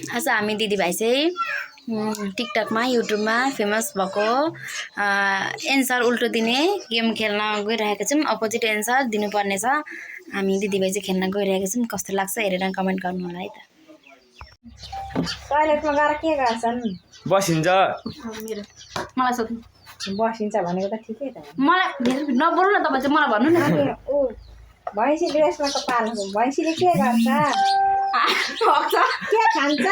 आज हामी दिदीभाइ चाहिँ टिकटकमा युट्युबमा फेमस भएको एन्सर उल्टो दिने गेम खेल्न गइरहेको छौँ। अपोजिट एन्सर दिनुपर्ने छ। हामी दिदीभाइ चाहिँ खेल्न गइरहेको छौँ। कस्तो लाग्छ हेरेर कमेन्ट गर्नु होला है त। टोयलेटमा गएर के गर्छन्? बसिन्छ। मेरो मलाई सोध्नु। बसिन्छ भनेको त ठिकै त। मलाई नबोल्नु न तपाईँ चाहिँ मलाई भन्नु न। ऊ भैँसी ड्रेसमा त पाल्नु। भैँसीले के गर्छ? के खान्छ?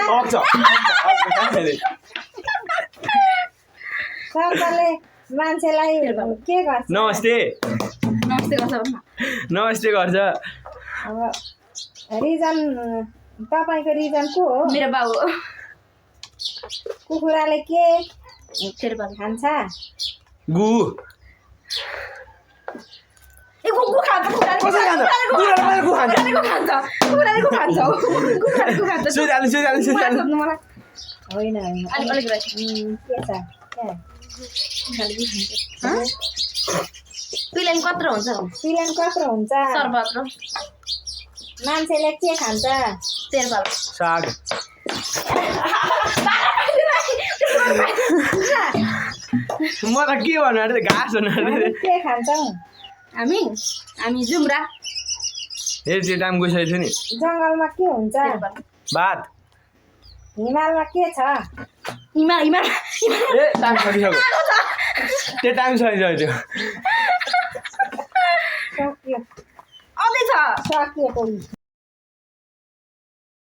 सर्पले मान्छेलाई के गर्छ? नमस्ते नमस्ते गर्छ भन्नु। नमस्ते गर्छ। अब रिजन तपाईँको रिजन को हो? मेरो बाउ हो। कुखुराले के तेरो बाउ खान्छ? गु ए गु खान्छ। कुखुराले कसरी खान्छ? कुखुराले गु खान्छ। कुखुराले गु खान्छ। कुखुराले गु खान्छ। सुइराले मलाई सोध्नु मलाई। होइन अलिक अलिक रहेछ। के छ? पिलेन कत्रो हुन्छ? पिलेन कत्रो हुन्छ? सर्बत्रो। मान्छेले के खान्छ? तेरो बाउ साग म त के भन्नु अरे घाँस भन्नु अरे। के खान्छौ? हामी जुम्रा। ए त्यो टाइम गइसकेको थियो नि। जङ्गलमा के हुन्छ? भात। हिमालमा के छ? हिमाल हिमाल ए टाइम सकिसक्यो। त्यो टाइम सकिसक्यो त्यो। सक्यो अझै छ। सकिएको